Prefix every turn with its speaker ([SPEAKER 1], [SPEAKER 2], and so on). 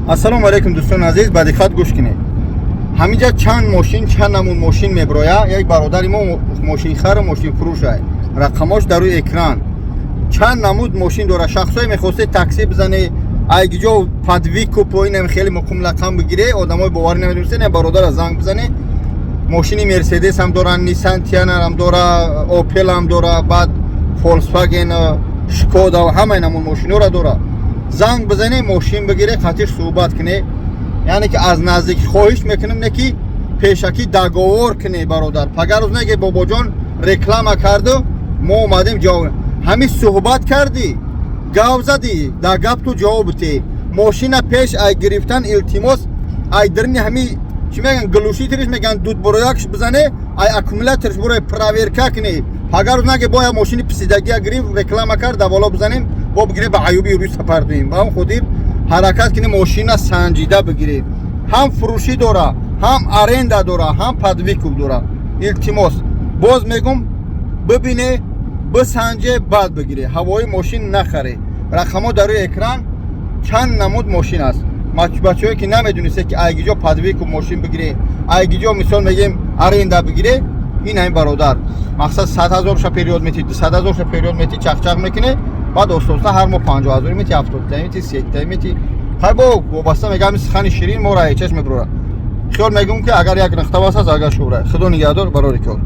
[SPEAKER 1] Ассалому алайкум, дӯстони азиз, ба диққат гӯш кунед. Ҳаминҷа чанд мошин, чанд намуд мошин меброя. Як бародари мо мошинхару мошинфурӯша, рақамош дар рӯи экран. Чанд намуд мошин дора. Шахсое мехостед такси бизане, айгиҷо под выкуп, инам хеле муқум лақам бигире, одамои боварӣ намедонистен, бародара занг бизане. Мошини Мерседес ҳам дора, Ниссан Тиана ҳам дора, Опел ҳам дора, баъд Фольксваген, Шкода, ҳамаи намуд мошинҳоро дора. Занг бизане, мошин бигире, қатиш суҳбат куне, яъне ки аз наздик. Хоҳиш мекунем, не ки пешакӣ договор куне, бародар. Пагар рӯз неге бобоҷон реклама карду, мо омадем, ҷавоб. Ҳамин суҳбат кардӣ, гап задӣ, дар гап ту ҷавоб бите. Мошина пеш ай гирифтан, илтимос, ай дарини ҳами чӣ меган, глушителиш меган, дуд буроякш бизане, ай аккумуляторш буроя, проверка куне. Пагар рӯз наге боя мошини писидагия гирифт, реклама кард, даволо бизанем, бо бигире, ба аюби рӯи сафар дуем. Ба ҳам хотир ҳаракат кунем, мошина санҷида бигирем. Ҳам фурӯшӣ дора, ҳам аренда дора, ҳам под выкуп дора. Илтимос, боз мегум, бибине, бисанҷе, баъд бигире, ҳавои мошин нахаре. Рақамҳо дар рӯи экран. Чанд намуд мошин аст. Бачаҳое ки намедонисте, ки айгиҷо под выкуп мошин бигире, айгиҷо, мисол мегем, аренда бигире, ин ҳамин бародар. Мақсад, 100 000 ша период мети, 200 000 ша период мети, чақчақ мекуне, баъд оста оста ҳар моҳ 50 000 мети, 70-та мети, 30-та мети. Хай, бо вобаста мегам, сухани ширин мо раечаш мебурора. Хиёл мегӯм, ки агар як нуқта бас аст, агар шубра. Худо нигаҳдор, барори кор.